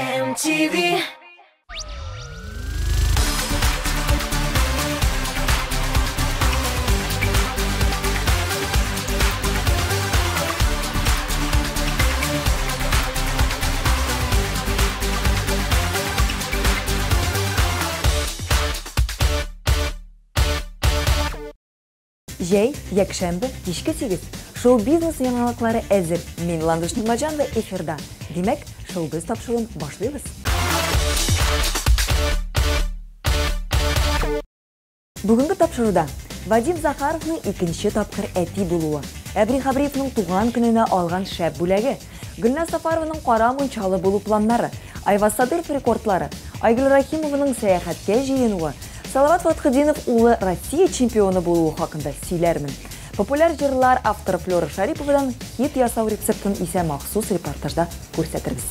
MTV. Җәй, якшәмбе, кичке 8. Шоу-бизнес яңалыклары әзер. Мин Ландыш Нигъмәтҗанова эфирда. Димәк, шоу-биз тапшыруын башлыйбыз. Бүгенге тапшыруда Вадим Захаровның икенче тапкыр әти булуы, Әбри Хабриевның туган көненә алган шәп бүләге, Гөлназ Сафарованың кара мунчалы булу планнары, Айваз Садыров рекордлары, Айгөл Рәхимованың сәяхәткә җыенуы, Салават Фатхетдинов улы Россия чемпионы булуы хакында сөйләрмен. Популяр җырлар авторы Флера Шариповадан хит ясау рецептын исә махсус репортажда күрсәтербез.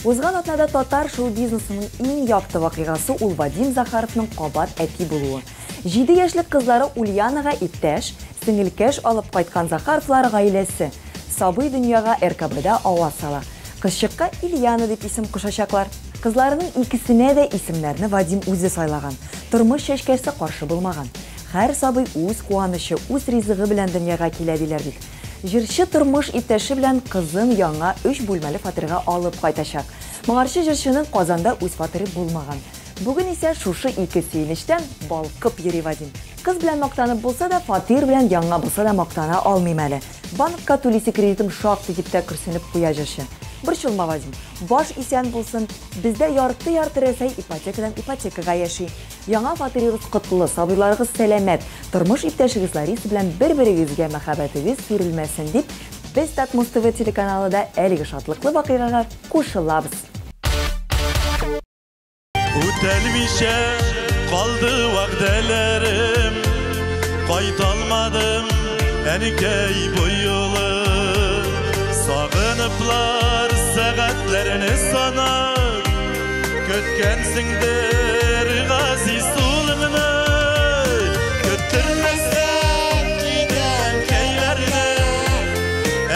Узган атнада татар шоу-бизнесының иң якты вакыйгасы ул Вадим Захаровның кабат әти булуы. 7 яшьлек кызлары Ульянага иптәш, сеңелкәш алып кайткан Захаровлар гаиләсе сабый дөньяга РКБда аваз сала. Кызчыкка Ильяна дип исем кушачаклар. Кызларының икесенә дә исемнәрне Вадим үзе сайлаган. Тормыш чәчкәсе каршы булмаган. Һәр сабый үз куанычы, үз ризыгы белән дөньяга килә диләр бит. Җырчы тормыш иптәше белән кызын яңа 3 бүлмәле фатирга алып кайтачак. Моңарчы җырчының Казанда үз фатиры булмаган. Бүген исә шушы ике сөенечтән балкып йөри Вадим. Кыз белән мактанып булса да, фатир белән яңа булса да мактана алмыйм әле. Банкка түлисе кредитым шактый дип тә көрсенеп куя җырчы. Борчылма, Вадим, баш исән булсын, бездә ярты-ярты Рәсәй ипотекадан ипотекага яши. Яңа фатирыгыз котлы, сабыйларыгыз сәламәт, тормыш иптәшегез Лариса белән бер-берегезгә мәхәббәтегез сүрелмәсен дип, без Татмус ТВ телеканалы да әлеге шатлыклы вакыйгага кушылабыз. Үтәлмичә калды вәгъдәләрем, кайталмадым әнкәй бу юлы. Сагыныплар сәгатьләрне санап, көткәнсеңдер газиз улыңны. Көттермәсәң кидәнкәйләрне,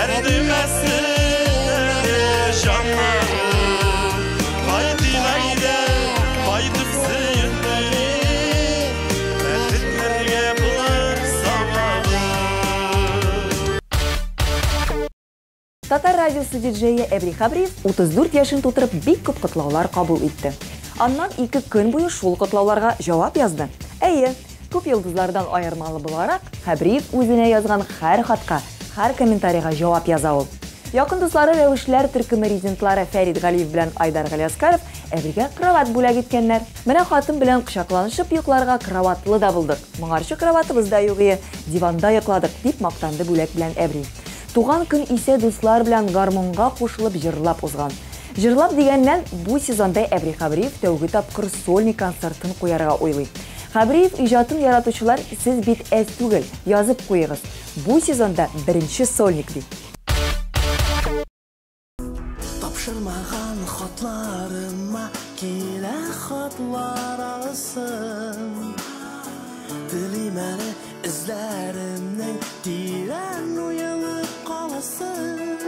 әрнемәсен әле җаннары. Кайтыйк әйдә, кайтып сөендерик, бәхетләргә булыр сабагы. Татар радиосы диджее Әбри Хабриев 34 яшен тутырып бик күп котлаулар кабул итте. Аннан 2 көн буе шул котлауларга җавап язды. Әйе, күп йолдызлардан аермалы буларак, Хабриев үзенә язган һәр хатка, һәр комментарийга җавап яза ул. Якын дуслары Рәвешләр төркеме резидентлары Фәрид Галиев белән Айдар Галиаскаров Әбригә кровать бүләк иткәннәр. Менә хатын белән кочакланышып йокларга кроватлы да булдык. Моңарчы кроватыбыз да юк ие, диванда йокладык, дип мактанды бүләк белән Әбри. Туган көн исә дуслар белән гармунга кушылып җырлап узган. Җырлап дигәннән, бу сезонда Әбри Хабриев тәүге тапкыр сольный концертын куярга уйлый. Хабриев иҗатын яратучылар сез бит әз түгел, язып куегыз. Бу сезонда беренче сольник ди. Тапшырмаган хатларыма килә хатлар агысын. Телим әле эзләремнең тирән уелып каласын.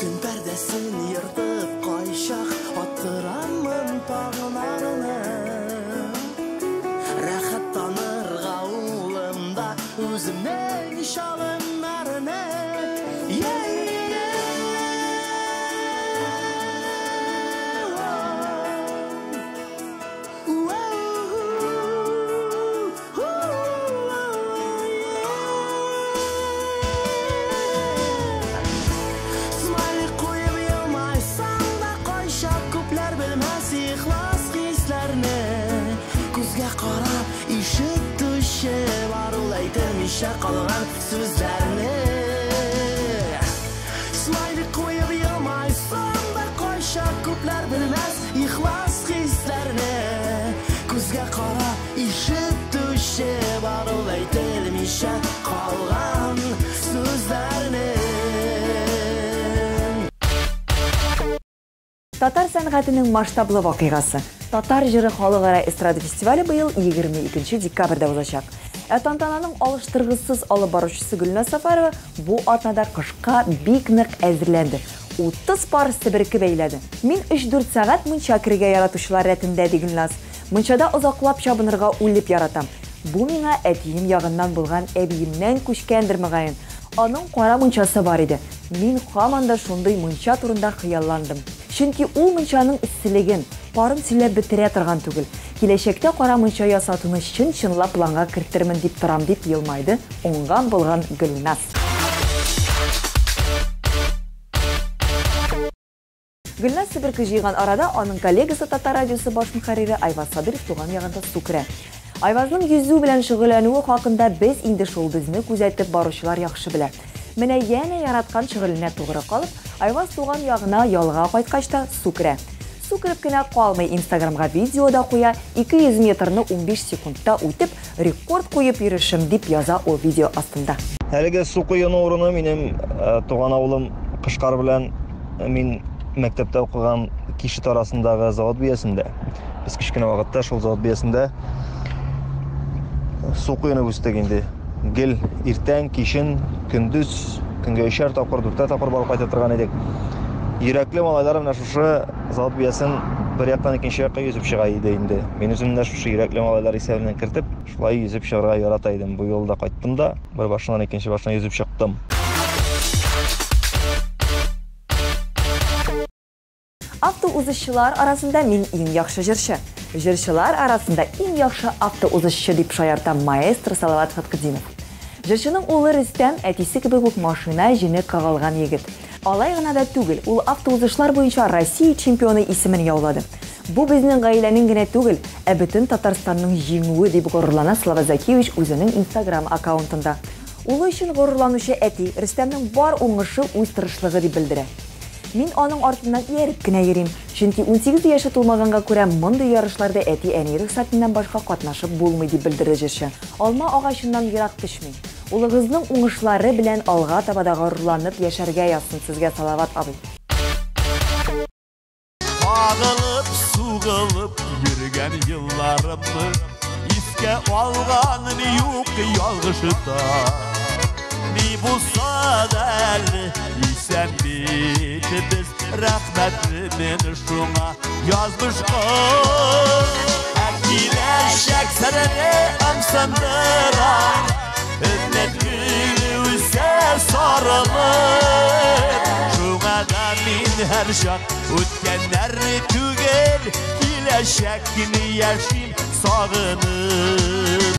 Көн пәрдәсен ертып кайчак аттырамын таңнарны. Рәхәт танырга улымда үземнең чалымнарны. Калган сүзләрне смайлик куеп елмайсаң да кайчак күпләр белмәс ихлас хисләрне. Күзгә карап ишетүче бар ул әйтелмичә калган сүзләрне. Татар сәнгатенең масштаблы вакыйгасы. Татар җыры халыкара эстрада фестивале быел 22 декабрьдә узачак. Ә тантананың алыштыргысыз алып баручысы Гөлназ Сафарова бу атнада кышка бик нык әзерләнде. 30 пар себерке бәйләде. Мин 3-4 сәгать мунча керергә яратучылар рәтендә, ди Гөлназ. Мунчада озаклап чабынырга үлеп яратам. Бу миңа әтием ягыннан булган әбиемнән күчкәндер, мөгаен. Аның кара мунчасы бар иде. Мин һаман да шундый мунча турында хыялландым. Чөнки ул мунчаның эсселеген, парын сөйләп бетерә торган түгел. Киләчәктә кара мунча ясатуны чын-чынлап планга кертермен дип торам, дип елмайды уңган булган Гөлназ. Гөлназ себерке җыйган арада аның коллегасы Татар радиосы баш мөхәррире Айваз Садыров туган ягында су керә. Айвазның йөзү белән шөгыльләнүе хакында без инде шул безне күзәтеп баручылар яхшы белә. Менә янә яраткан шөгыленә тугры калып, Айваз туган ягына ялга кайткач та су керә. Су кереп кенә калмый, Инстаграмга видео да куя, 200 метрны 15 секундта үтеп, рекорд куеп йөрешем, дип яза ул видео астында. Әлеге су коену урыны минем туган авылым Кышкар белән мин мәктәптә укыган Кишет арасындагы завод биясендә. Без кечкенә вакытта шул завод биясендә су коенып үстек инде. Гел иртән, кичен, көндез, көнгә өчәр тапкыр, дүртәр тапкыр барып кайта торган идек. Йөрәкле малайлар менә шушы завод биясен бер яктан икенче якка йөзеп чыга иде инде. Мин үзем дә шушы йөрәкле малайлар исәбеннән кертеп, шулай йөзеп чыгарга ярата идем. Бу юлы да кайттым да, бер башыннан икенче башына йөзеп чыктым. Автоузышчылар арасында мин иң яхшы җырчы. Җырчылар арасында иң яхшы автоузышчы дип шаярта маэстро Салават Фәтхетдинов. Җырчының улы Рөстәм әтисе кебек үк машина җене кагылган егет. Алай гына да түгел, ул автоузышлар буенча Россия чемпионы исемен яулады. Бу безнең гаиләнең генә түгел, ә бөтен Татарстанның җиңүе дип горурлана Салават Закиевич үзенең Инстаграм аккаунтында. Улы өчен горурланучы әти Рөстәмнең бар уңышы үз тырышлыгы дип белдерә. Мин аның артыннан ияреп кенә йөрим, чөнки 18 яше тулмаганга күрә мондый ярышларда әти-әни рөхсәтеннән башка катнашып булмый, дип белдерде җырчы. Алма агачыннан ерак төшми. Улыгызның уңышлары белән алга таба да горурланып яшәргә язсын сезгә, Салават абый. Кагылып, сугылып йөргән елларымны искә алганым юк ялгышта. Ни булса да әле исән бит без, рәхмәтле мин шуңа язмышка. Ә киләчәк серне ымсындыра, өмет гөле үсә сарылып. Шуңа да мин һәрчак үткәннәрне түгел, киләчәкне яшим сагынып.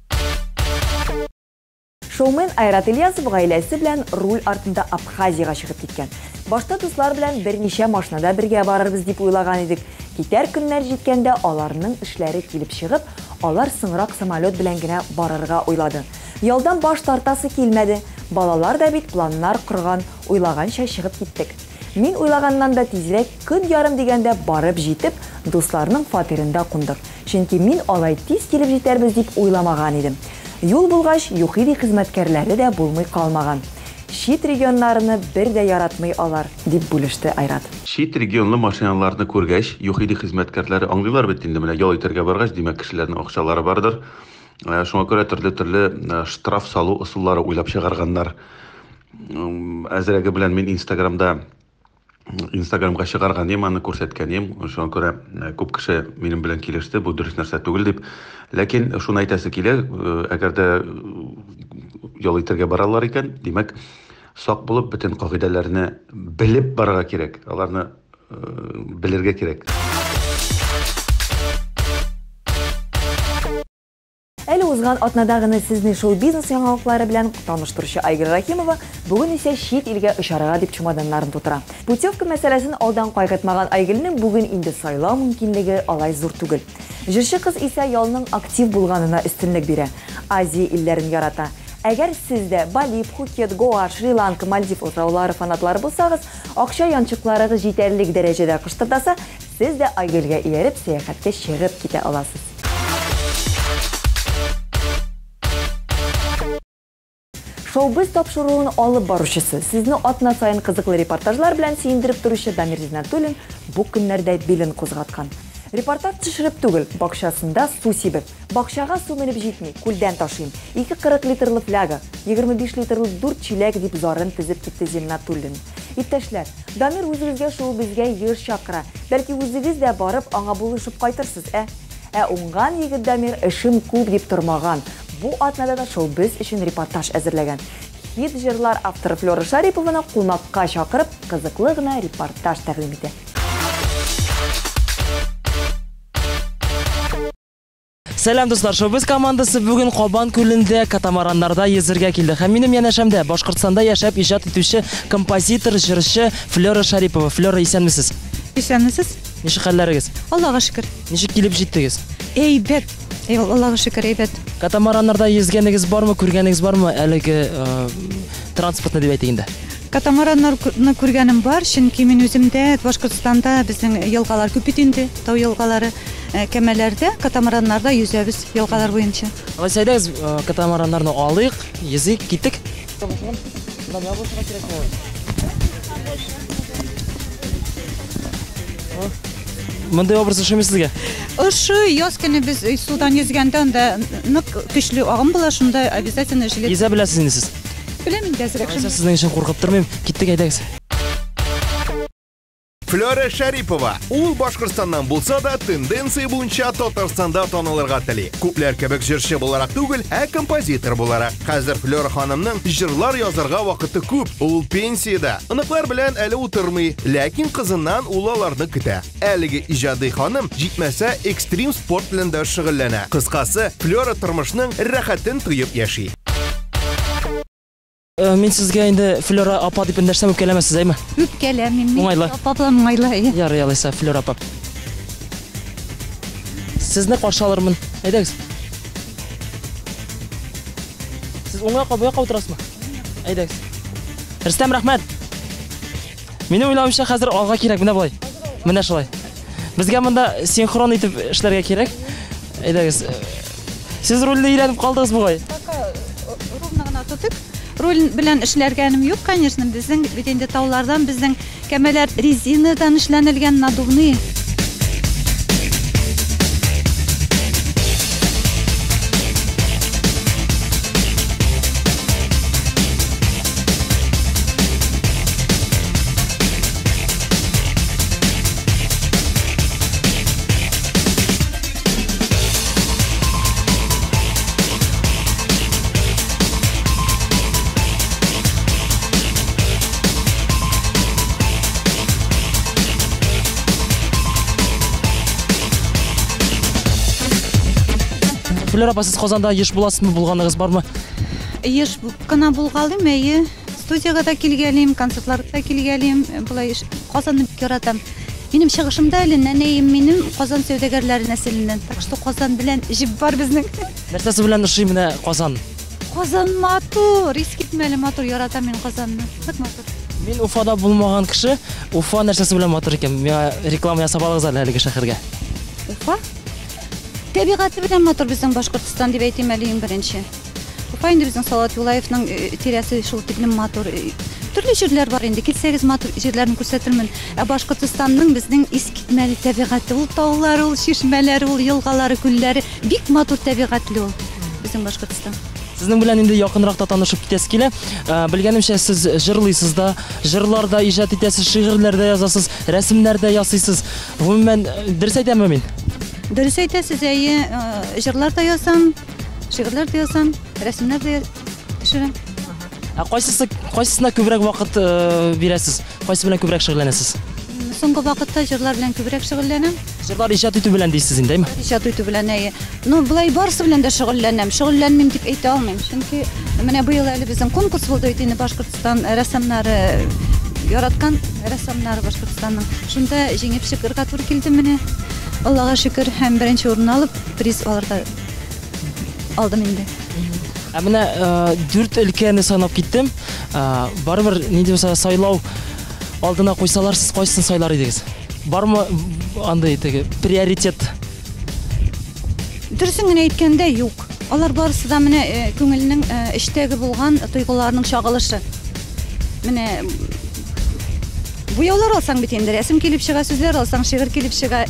Шоумен Айрат Ильясов гаиләсе белән руль артында Абхазиягә чыгып киткән. Башта дуслар белән берничә машинада бергә барырбыз дип уйлаган идек. Китәр көннәр җиткәндә аларның эшләре килеп чыгып, алар соңрак самолет белән генә барырга уйлады. Ялдан баш тартасы килмәде. Балалар да бит планнар корган, уйлаганча чыгып киттек. Мин уйлаганнан да тизрәк көн ярым дигәндә барып җитеп, дусларның фатирында кундык. Чөнки мин алай тиз килеп җитәрбез дип уйламаган идем. Юл булгач, ЮХИДИ хезмәткәрләре дә булмый калмаган. Чит регионнарны бер дә яратмый алар, дип бүлеште Айрат. Чит регионлы машиналарны күргәч, ЮХИДИ хезмәткәрләре аңлыйлар бит инде, менә ял итәргә баргач, димәк, кешеләрнең акчалары бардыр. Шуңа күрә төрле-төрле штраф салу ысуллары уйлап чыгарганнар. Әзрәге белән мин Инстаграмда Инстаграмга чыгарган идем, аны күрсәткән идем. Шуңа күрә күп кеше минем белән килеште, бу дөрес нәрсә түгел дип. Ләкин шуны әйтәсе килә, әгәр дә ял итәргә баралар икән, димәк, сак булып, бөтен кагыйдәләрне белеп барырга кирәк, аларны белергә кирәк. Әле узган атнада гына сезне шоу-бизнес яңалыклары белән таныштыручы Айгөл Рәхимова бүген исә чит илгә очарга дип чемоданнарын тутыра. Путевка мәсьәләсен алдан кайгыртмаган Айгөлнең бүген инде сайлау мөмкинлеге алай зур түгел. Җырчы кыз исә ялның актив булганына өстенлек бирә. Азия илләрен ярата. Әгәр сез дә Бали, Пхукет, Гоа, Шри-Ланка, Мальдив утраулары фанатлары булсагыз, акча янчыкларыгыз җитәрлек дәрәҗәдә кыштырдаса, сез дә Айгөлгә ияреп сәяхәткә чыгып китә аласыз. Шоу-біз тапшыруын алып баручысы, сезне атна сайын кызыклы репортажлар белән сөендереп торучы Дамир Зиннәтуллин бу көннәрдә билен кузгаткан. Репортаж төшереп түгел, бакчасында су сибеп. Бакчага су менеп җитми, күлдән ташыйм. Ике 40 литрлы фляга, 25 литрлы дүрт чиләк, дип зарын тезеп китте Зиннатуллин. Иптәшләр, Дамир үзегезгә шул безгә еш чакыра. Бәлки үзегез дә барып аңа булышып кайтырсыз, ә? Ә уңган егет Дамир эшем күп дип тормаган. Бу атнада да шул без өчен репортаж әзерләгән. Хит җырлар авторы Флера Шарипованы кунакка чакырып, кызыклы гына репортаж тәкъдим итә. Сәлам, дуслар! Шоу-біз командасы бүген Кабан күлендә катамараннарда йөзергә килде. Һәм минем янәшәмдә Башкортстанда яшәп иҗат итүче композитор, җырчы Флера Шарипова. Флера, исәнмесез? Исәнмесез. Ничек хәлләрегез? Аллага шөкер. Ничек килеп җиттегез? Әйбәт. Аллага шөкер, әйбәт. Катамараннарда йөзгәнегез бармы, күргәнегез бармы әлеге транспортны дип әйтик инде? Катамараннарны күргәнем бар, чөнки мин үзем дә Башкортстанда безнең елгалар күп бит инде, тау елгалары. Кәмәләрдә, катамараннарда йөзәбез елгалар буенча. Алайса әйдәгез, катамараннарны алыйк, йөзик, киттек. Мондый образ ошыймы сезгә? Ошый, яз көне без судан йөзгәндә анда нык көчле агым була, шунда обязательно жилет. Йөзә беләсез инде сез? Беләм инде әзрәк. Алайса сезнең өчен куркып тормыйм. Киттек, әйдәгез. Флера Шәрипова. Ул Башкортстаннан булса да, тенденция буенча Татарстанда танылырга тели. Күпләр кебек җырчы буларак түгел, ә композитор буларак. Хәзер Флера ханымның җырлар язарга вакыты күп. Ул пенсиядә. Оныклар белән әле утырмый, ләкин кызыннан ул аларны көтә. Әлеге иҗади ханым җитмәсә экстрим спорт белән дә шөгыльләнә. Кыскасы, Флера тормышның рәхәтен тоеп яши. Мин сезгә инде Флера апа дип эндәшсәм үпкәләмәссез, әйме? Үпкәләмим. Уңайлы. Апа белән уңайлы. Ярый, алайса, Флера апа. Сезне каршы алырмын. Әйдәгез. Сез уң якка, бу якка утырасызмы? Әйдәгез. Рөстәм, рәхмәт. Минем уйлавымча, хәзер алга кирәк, менә болай. Менә шулай. Безгә монда синхрон итеп эшләргә кирәк. Әйдәгез. Сез рульне өйрәнеп калдыгыз бугай. Пока ровно гына тотык. Руль белән эшләргәнем юк, конечно. Безнең бит инде таулардан безнең кәмәләр резинадан эшләнелгән, надувные. Флера апа, сез Казанда еш буласызмы, булганыгыз бармы? Еш кына булгалыйм, әйе. Студиягә дә килгәлим, концертларга да килгәлим. Болай Казанны бик яратам. Минем чыгышымда әле нәнәем минем Казан сәүдәгәрләре нәселеннән. Так что Казан белән җеп бар безнең. Нәрсәсе белән ошый менә Казан? Казан матур, искитмәле матур, яратам мин Казанны. Бик матур. Мин Уфада булмаган кеше, Уфа нәрсәсе белән матур икән? Миңа реклама ясап алыгыз әле әлеге шәһәргә. Уфа? Табигате белән матур безнең Башкортстан дип әйтим әле иң беренче. Уфа инде безнең Салават Юлаевның тирәсе шул тиклем матур. Төрле җирләр бар инде, килсәгез матур җирләрне күрсәтермен. Ә Башкортстанның безнең искитмәле табигате, ул таулары, ул чишмәләре, ул елгалары, күлләре, бик матур табигатьле ул безнең Башкортстан. Сезнең белән инде якынрак та танышып китәсе килә. Белгәнемчә, сез җырлыйсыз да, җырлар да иҗат итәсез, шигырьләр дә язасыз, рәсемнәр дә ясыйсыз. Гомумән, дөрес әйтәмме мин? Дөрес әйтәсез, әйе, җырлар да язам, шигырьләр дә язам, рәсемнәр дә төшерәм. Ә кайсысына күбрәк вакыт бирәсез? Кайсы белән күбрәк шөгыльләнәсез? Соңгы вакытта җырлар белән күбрәк шөгыльләнәм. Җырлар иҗат итү белән дисез инде, әйме? Иҗат итү белән, әйе. Ну, болай барысы белән дә шөгыльләнәм. Шөгыльләнмим дип әйтә алмыйм. Чөнки менә быел әле безнең конкурс булды бит инде Башкортстан рәссамнары, яраткан рәссамнары Башкортстанның. Шунда җиңеп чыгарга туры килде менә. Аллага шөкер, һәм беренче урын алып, приз алырга алдым инде. Ә менә дүрт өлкәне санап киттем. Барыбер нинди булса сайлау алдына куйсалар, сез кайсысын сайлар идегез? Бармы андый теге приоритет? Дөресен генә әйткәндә, юк. Алар барысы да менә күңелнең эчтәге булган тойгыларның чагылышы. Менә буяулар алсаң бит инде, рәсем килеп чыга, сүзләр алсаң, шигырь килеп чыга.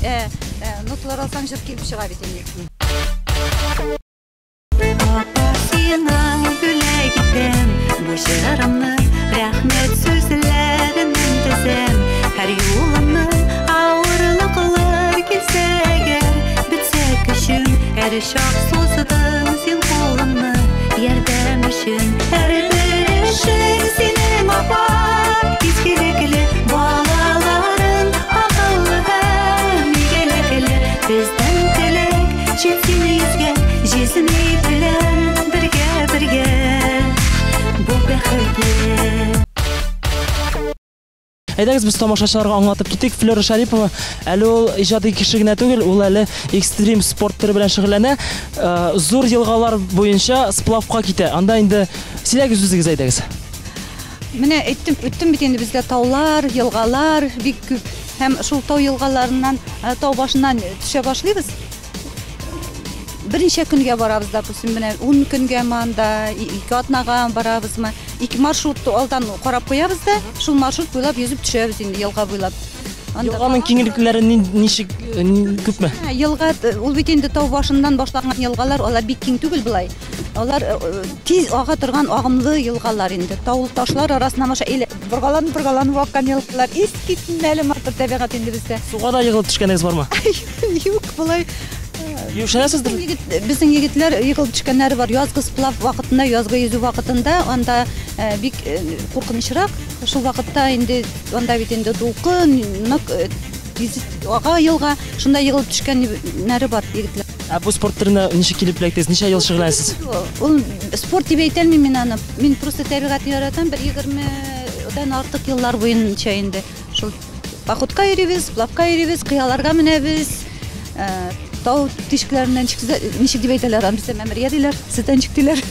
Ноталар алсаң, җыр килеп чыга бит инде. Апа, сиңа бүләк итәм бу җырымны, рәхмәт сүзләреннән тезәм. Һәр юлымны авырлыклар килсә әгәр, бетсә көчем, һәр чак суздың син кулыңны ярдәм өчен. Һәрбер эшең синең, апа, изгелекле, балаларың акыллы һәм игелекле. Безнең теләк җитсен йөзгә, җизни белән бергә-бергә бу бәхетле. Әйдәгез, без тамашачыларга аңлатып китик. Флера Шәрипова әле ул иҗади кеше генә түгел, ул әле экстрим спорт төре белән шөгыльләнә. Зур елгалар буенча сплавка китә. Анда инде сөйләгез үзегез, әйдәгез. Менә әйттем, үттем бит инде, бездә таулар, елгалар бик күп. Һәм шул тау елгаларыннан, тау башыннан төшә башлыйбыз. Берничә көнгә барабыз, допустим, менә 10 көнгәме анда, 2 атнага барабызмы. Ике маршрут алдан карап куябыз да, шул маршрут буйлап йөзеп төшәбез инде елга буйлап. Анда Елганың киңлекләре ничек, күпме? Елга, ул бит инде тау башыннан башланган елгалар, алар бик киң түгел болай. Алар тиз ага торган агымлы елгалар инде. Тау ташлар арасыннан аша боргаланып, боргаланып аккан елгалар. Искитмәле матур табигать инде бездә. Суга да егылып төшкәнегез бармы? Юк, болай. Юшәнәсездер? Безнең егетләр егылып төшкәннәре бар. Язгы сплав вакытында, язгы йөзү вакытында анда бик куркынычрак. Шул вакытта инде анда бит инде дулкын, нык тиз ага елга, шунда егылып төшкәннәре бар егетләр. Ә бу спорт төренә ничек килеп эләктегез? Ничә ел шөгыльләнәсез? Ул спорт дип әйтә алмыйм мин аны. Мин просто табигатьне яратам. Бер 20-дән артык еллар буенча инде. Шул походка йөрибез, сплавка йөрибез, кыяларга менәбез. Тау тишекләреннән ничек дип әйтәләр аны, бездә мәмерия диләр, сездә ничек диләр?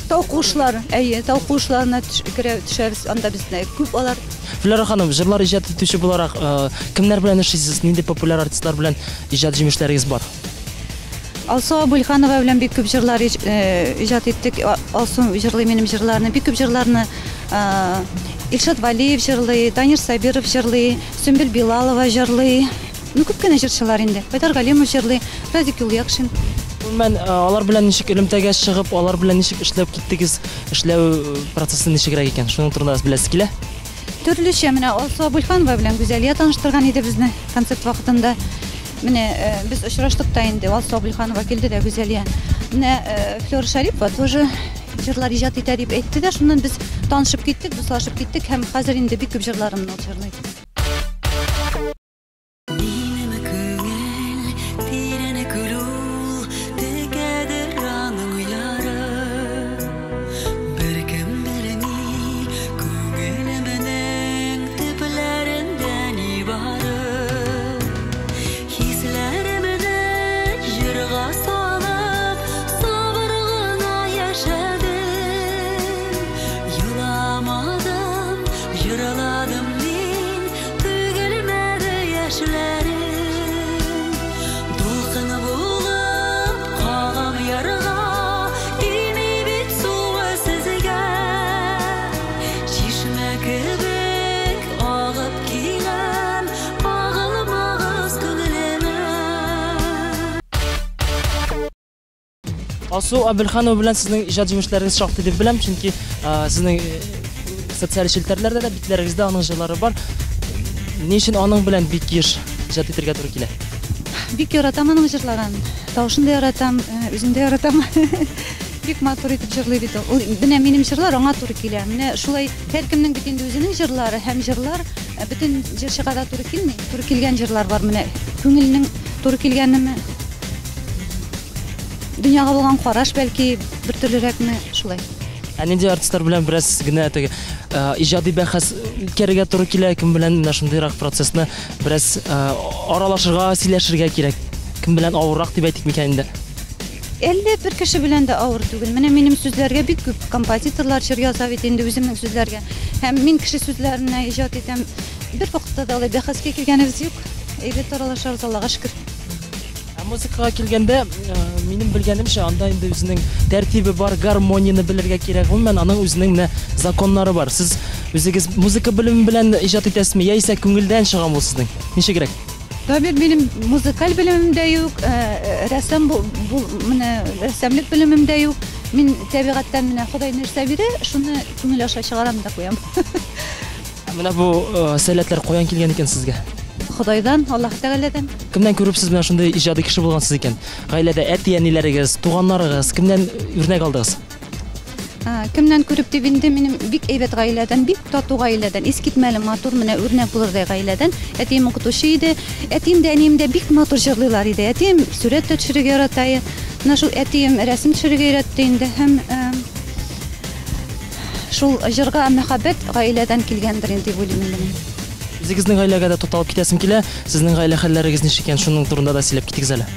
Тау куышлары, әйе, тау куышларына керә төшәбез, анда бездә күп алар. Флера ханым, җырлар иҗат итүче буларак, кемнәр белән эшлисез, нинди популяр артистлар белән иҗат җимешләрегез бар? Алсу Абульханова белән бик күп җырлар иҗат иттек. Алсу җырлый минем җырларны, бик күп җырларны, Илшат Валиев җырлый, Данир Сабиров җырлый, Сөмбел Билалова җырлый. Ну, күп кенә җырчылар инде. Айдар Галимов җырлый, Радик Юлъякшин. Гомумән, алар белән ничек элемтәгә чыгып, алар белән ничек эшләп киттегез, эшләү процессы ничегрәк икән? Шуның турында беләсе килә. Төрлечә, менә Алсу Абульханова белән Гүзәлия таныштырган иде безне концерт вакытында. Менә без очраштык та инде, Алсу Абульханова килде дә Гүзәлия. Менә Флера Шәрипова тоже җырлар иҗат итә дип әйтте дә, шуннан без танышып киттек, дуслашып киттек һәм хәзер инде бик күп җырларымны ул җырлый. Минем күңел тирән күл ул, текәдер аның яры. Беркем белми күңелемнең төпләрендә ни бары. Хисләремне җырга салып, сабыр гына яшәдем. Еламадым, җырладым мин, түгелмәде яшьләрем. Дулкын булып кагам ярга, тими бит суы сезгә. Чишмә кебек агып киләм, агылмагыз күңелемә. Алсу Абульханова белән сезнең иҗат җимешләрегез шактый дип беләм, чөнки сезнең социаль челтәрләрдә дә, битләрегездә аның җырлары бар. Ни өчен аның белән бик еш иҗат итәргә туры килә? Бик яратам аның җырларын. Тавышын да яратам, үзен дә яратам. Бик матур итеп җырлый бит ул. Ул менә минем җырлар аңа туры килә. Менә шулай һәркемнең бит инде үзенең җырлары һәм җырлар бөтен җырчыга да туры килми. Туры килгән җырлар бар менә. Күңелнең туры килгәнеме? Дөньяга булган караш бәлки бер төрлерәкме, шулай. Ә нинди артистлар белән бераз генә теге иҗади бәхәс үткәрергә туры килә, кем белән менә шундыйрак процессны бераз аралашырга, сөйләшергә кирәк? Кем белән авыррак дип әйтик микән инде? Әллә бер кеше белән дә авыр түгел. Менә минем сүзләргә бик күп композиторлар җыр яза бит инде үземнең сүзләргә. Һәм мин кеше сүзләренә иҗат итәм. Бер вакытта да алай бәхәскә килгәнебез юк. Әйбәт аралашабыз, Аллага шөкер. Ә музыкага килгәндә, минем белгәнемчә, анда инде үзенең тәртибе бар, гармонияне белергә кирәк. Гомумән, аның үзенең менә законнары бар. Сез үзегез музыка белеме белән иҗат итәсезме, яисә күңелдән чыгамы ул сезнең? Ничегрәк? Дамир, минем музыкаль белемем дә юк, рәссам менә рәссамлык белемем дә юк. Мин табигатьтән менә Ходай нәрсә бирә, шуны күңел аша чыгарам да куям. Менә бу сәләтләр каян килгән икән сезгә? Ходайдан, Аллаһ Тәгаләдән. Кемнән күреп сез менә шундый иҗади кеше булгансыз икән? Гаиләдә әти-әниләрегез, туганнарыгыз кемнән үрнәк алдыгыз? Кемнән күреп дип инде, минем бик әйбәт гаиләдән, бик тату гаиләдән, искитмәле матур, менә үрнәк булырдай гаиләдән. Әтием укытучы иде. Әтием дә, әнием дә бик матур җырлыйлар иде. Әтием сурәт тә төшерергә ярата иде. Менә шул әтием рәсем төшерергә өйрәтте инде һәм шул җырга мәхәббәт гаиләдән килгәндер инде дип уйлыйм инде мин. Үзегезнең гаиләгә дә тукталып китәсем килә. Сезнең гаилә хәлләрегез ничек икән, шуның турында да сөйләп китегез әле.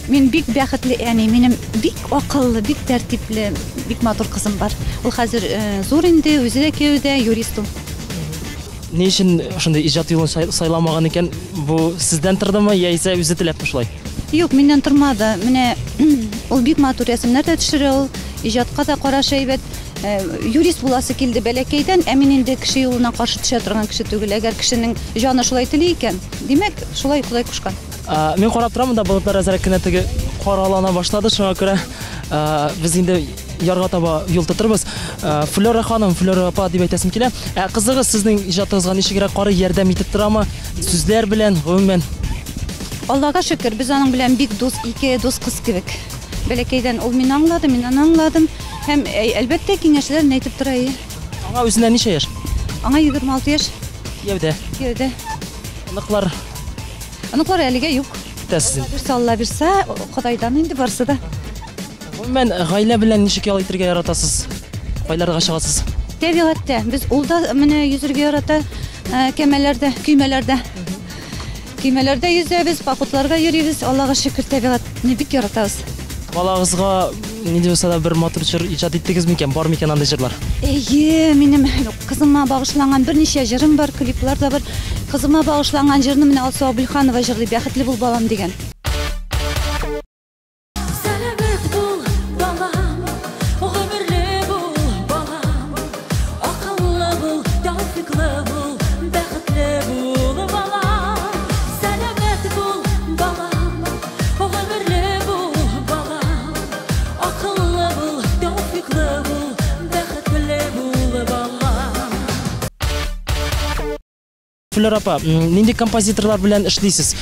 Мин бик бәхетле әни, минем бик акыллы, бик тәртипле, бик матур кызым бар. Ул хәзер зур инде, үзе дә кияүдә, юрист ул. Ни өчен шундый иҗат юлын сайламаган икән? Бу сездән тордымы, яисә үзе теләпме шулай? Юк, миннән тормады. Менә ул бик матур рәсемнәр дә төшерә ул, иҗатка да карашы әйбәт. Юрист буласы килде бәләкәйдән, ә мин инде кеше юлына каршы төшә торган кеше түгел. Әгәр кешенең җаны шулай тели икән, димәк, шулай Ходай кушкан. Мин карап торам, монда болытлар әзрәк кенә теге каралана башлады, шуңа күрә без инде ярга таба юл тотырбыз. Флера ханым, Флера апа дип әйтәсем килә. Ә кызыгыз сезнең иҗатыгызга ничегрәк карый, ярдәм итеп торамы? Сүзләр белән, гомумән? Аллага шөкер, без аның белән бик дус, ике дус кыз кебек. Бәләкәйдән ул мине аңлады, мин аны аңладым. Һәм, әлбәттә, киңәшләрен әйтеп тора. Аңа үзенә ничә яшь? Аңа 26 яшь. Кияүдә. Кияүдә. Оныклар? Оныклар әлегә юк. Көтәсез инде. Алла бирсә, Ходайдан инде барсы да. Гомумән, гаилә белән ничек ял итәргә яратасыз? Кайларга чыгасыз? Табигатьтә. Без ул да менә йөзергә ярата, кәмәләрдә, көймәләрдә. Көймәләрдә йөзәбез, походларга йөрибез. Аллага шөкер, табигатьне бик яратабыз. Балагызга нинди булса да бер матур җыр иҗат иттегез микән? Бар микән андый җырлар? Әйе, минем кызыма багышланган берничә җырым бар, клиплар да бар. Кызыма багышланган җырны менә Алсу Абульханова җырлый, Бәхетле бул балам дигән. Сәламәт бул, балам, гомерле бул, балам, акыллы бул, тәүфиклы бул, бәхетле бул, балам. Сәламәт бул, балам, гомерле бул, балам, акыллы бул, тәүфиклы бул, бәхетле бул, балам. Флера апа, нинди композиторлар белән эшлисез?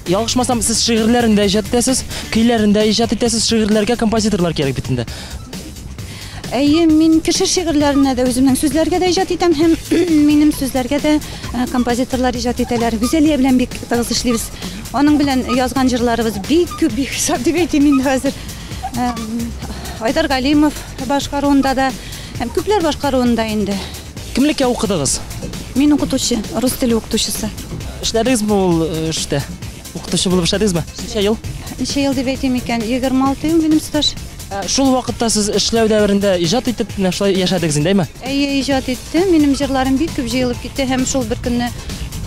Ялгышмасам, сез шигырьләрен дә иҗат итәсез, көйләрен дә иҗат итәсез, шигырьләргә композиторлар кирәк бит инде. Әйе, мин кеше шигырьләренә дә үземнең сүзләргә дә иҗат итәм һәм минем сүзләргә дә композиторлар иҗат итәләр. Гүзәлия белән бик тыгыз эшлибез. Аның белән язган җырларыбыз бик күп, бик хисап дип әйтим инде хәзер. Айдар Галимов башкаруында да һәм күпләр башкаруында инде. Кемлеккә укыдыгыз? Мин укытучы, рус теле укытучысы. Эшләдегезме ул эштә? Укытучы булып эшләдегезме? Ничә ел? Ничә ел дип әйтим икән? 26 ел минем стаж. Шул вакытта сез эшләү дәверендә иҗат итеп, менә шулай яшәдегез инде, әйме? Әйе, иҗат иттем. Минем җырларым бик күп җыелып китте һәм шул бер көнне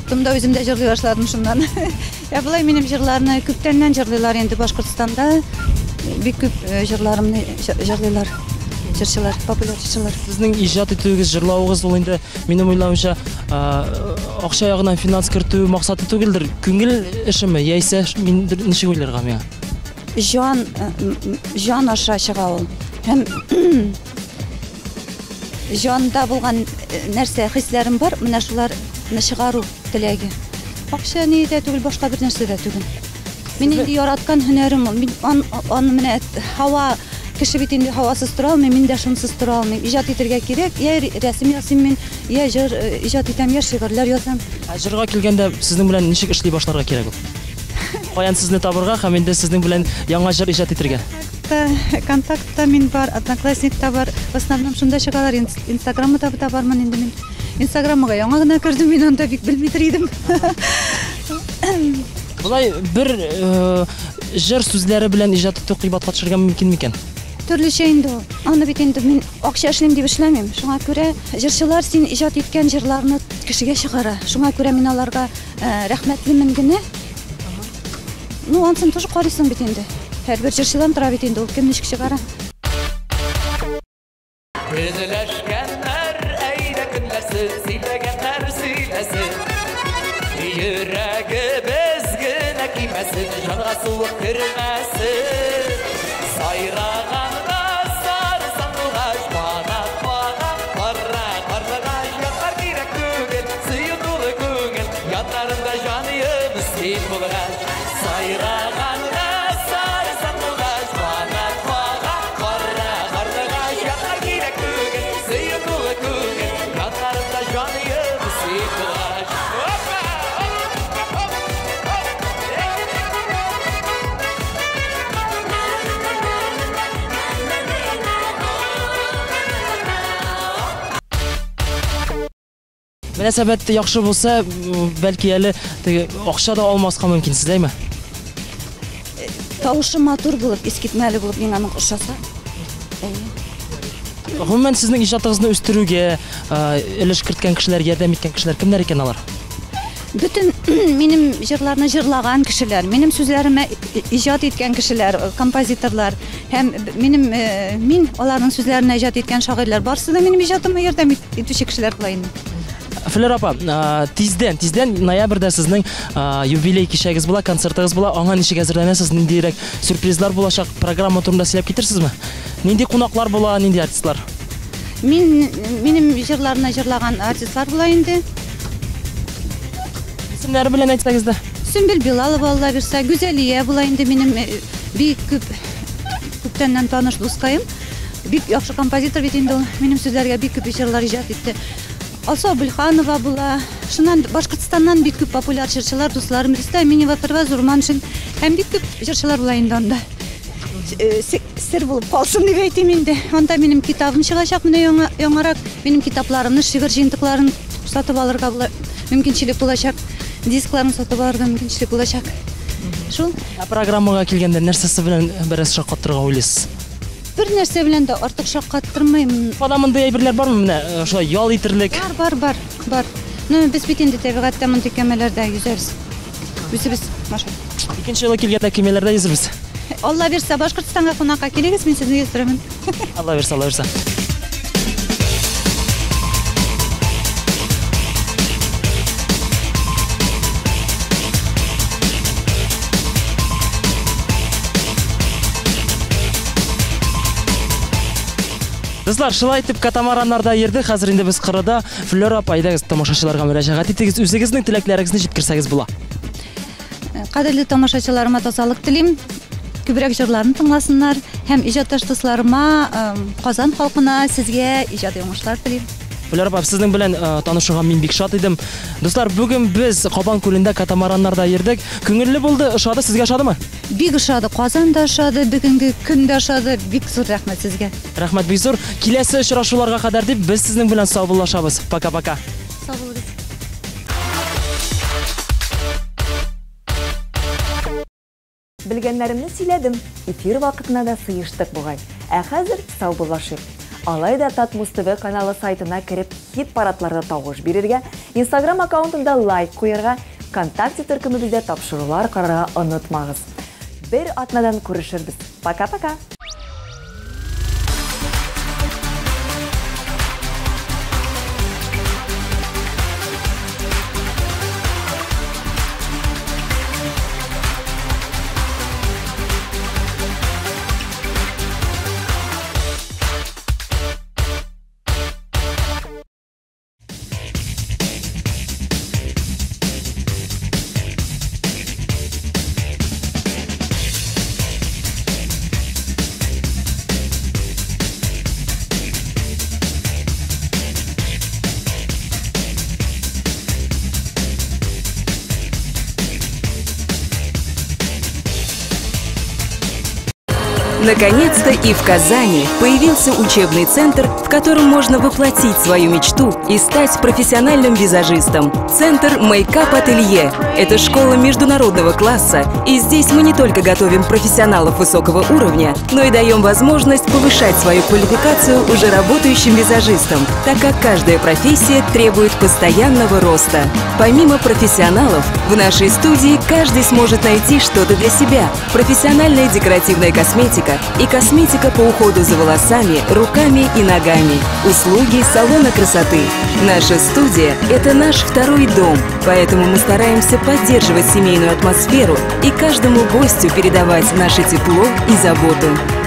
томда үзем дә җырлый башладым шуннан. Ә болай минем җырларны күптәннән җырлыйлар инде Башкортстанда. Бик күп җырларымны җырлыйлар. Җырчылар, популяр җырчылар. Сезнең иҗат итүегез, җырлавыгыз ул инде минем уйлавымча, акча ягыннан финанс кертү максаты түгелдер. Күңел эшеме, яисә мин ничек уйларга миңа? Җан, җан аша чыга ул. Һәм җанда булган нәрсә, хисләрем бар, менә шуларны чыгару теләге. Акча ни дә түгел, башка бер нәрсә дә түгел. Мин инде яраткан һөнәрем ул. Мин аны менә һава, кеше бит инде һавасыз тора алмый, мин дә шунсыз тора алмыйм. Иҗат итәргә кирәк, я рәсем ясыйм мин, я җыр иҗат итәм, я шигырьләр язам. Ә җырга килгәндә сезнең белән ничек эшли башларга кирәк ул? Каян сезне табырга һәм инде сезнең белән яңа җыр иҗат итәргә? Контактта мин бар, Одноклассникта бар. В основном шунда чыгалар, Инстаграмда да бармын инде мин. Инстаграмга яңа гына кердем, мин анда бик белми тор идем. Болай бер җыр сүзләре белән иҗат итү кыйбатка төшергә мөмкин микән? Төрлечә инде ул. Аны бит инде мин акча эшлим дип эшләмим. Шуңа күрә җырчылар син иҗат иткән җырларны кешегә чыгара. Шуңа күрә мин аларга рәхмәтлемен генә. Ну, ансын тоже карыйсың бит инде. Һәрбер җырчыдан тора бит инде ул, кем ничек чыгара. Көнләшкәннәр, әйдә көнләшсен, сөйләгәннәр сөйләсен. Йөрәгебез Эләкмәсен, җанга суык кермәсен. Сайраганга сары сандугач, канат кага кара карлыгач. Ятлар кирәк түгел, сөю тулы күңел, яннарында җаныем син булгач. Сайраганга сары сандугач, канат кага кара карлыгач. Ятлар кирәк түгел, сөю тулы күңел, яннарында җаныем син булгач. Опа! Мөнәсәбәт яхшы булса, бәлки әле теге акча да алмаска мөмкинсез, әйме? Тавышы матур булып, искитмәле булып миңа аның ошаса. Әйе. Гомумән, сезнең иҗатыгызны үстерүгә өлеш керткән кешеләр, ярдәм иткән кешеләр кемнәр икән алар? Бөтен минем җырларны җырлаган кешеләр, минем сүзләремә иҗат иткән кешеләр, композиторлар һәм минем мин аларның сүзләренә иҗат иткән шагыйрьләр, барысы да минем иҗатыма ярдәм итүче кешеләр була инде. Флера апа, тиздән, тиздән ноябрьдә сезнең юбилей кичәгез була, концертыгыз була. Аңа ничек әзерләнәсез, ниндирәк сюрпризлар булачак, программа турында сөйләп китерсезме? Нинди кунаклар була, нинди артистлар? Мин минем җырларны җырлаган артистлар була инде. Исемнәре белән әйтсәгез дә. Сөмбел Билалова, Алла бирсә, Гүзәлия була инде, минем бик күп күптәннән таныш дускаем. Бик яхшы композитор бит инде ул. Минем сүзләргә бик күп җырлар иҗат итте. Алсу Абульханова була. Шуннан Башкортстаннан бик күп популяр җырчылар, дусларым Рөстәм Минева, Фәрваз Урманшин һәм бик күп җырчылар була инде анда. Сер булып калсын дип әйтим инде. Анда минем китабым чыгачак менә яңа, яңарак. Минем китапларымны, шигырь җыентыкларын сатып алырга була, мөмкинчелек булачак. Дискларын сатып алырга мөмкинчелек булачак. Шул. Ә программага килгәндә нәрсәсе белән бераз шаккатырырга уйлыйсыз? Бер нәрсә белән дә артык шаккаттырмыйм. Уфада мондый әйберләр бармы менә шулай ял итерлек? Бар, бар, бар, бар. Ну, без бит инде табигатьтә мондый кәмәләрдә йөзәбез. Үзебез, маша. Икенче юлы килгәндә кәмәләрдә йөзербез. Алла бирсә, Башкортстанга кунакка килегез, мин сезне йөздерермен. Алла бирсә, Алла бирсә. Дуслар, шулай итеп катамараннарда йөрдек. Хәзер инде без кырыда. Флера апа, әйдәгез тамашачыларга мөрәҗәгать итегез, үзегезнең теләкләрегезне җиткерсәгез була. Кадерле тамашачыларыма тазалык телим. Күбрәк җырларын тыңласыннар һәм иҗатташ дусларыма, Казан халкына, сезгә иҗади уңышлар телим. Флера апа, сезнең белән танышуга мин бик шат идем. Дуслар, бүген без Кабан күлендә катамараннарда йөрдек. Күңелле булды, ошады, сезгә ошадымы? Бик ошады, Казан да ошады, бүгенге көн дә ошады. Бик зур рәхмәт сезгә. Рәхмәт бик зур. Киләсе очрашуларга кадәр дип без сезнең белән саубуллашабыз. Пока-пока. Сау булыгыз. Белгәннәремне сөйләдем. Эфир вакытына да сыештык бугай. Ә хәзер саубуллашыйк. Алай да Татмуз ТВ каналы сайтына кереп хит-парадларда тавыш бирергә, Instagram аккаунтында лайк куярга, ВКонтакте төркемебездә тапшырулар карарга онытмагыз. Бер атнадан күрешербез. Пока-пока. Наконец-то и в Казани появился учебный центр, в котором можно воплотить свою мечту и стать профессиональным визажистом. Центр Makeup Ателье – это школа международного класса, и здесь мы не только готовим профессионалов высокого уровня, но и даем возможность повышать свою квалификацию уже работающим визажистам, так как каждая профессия требует постоянного роста. Помимо профессионалов, в нашей студии каждый сможет найти что-то для себя. Профессиональная декоративная косметика, косметика и косметика по уходу за волосами, руками и ногами. Услуги салона красоты. Наша студия – это наш второй дом, поэтому мы стараемся поддерживать семейную атмосферу и каждому гостю передавать наше тепло и заботу.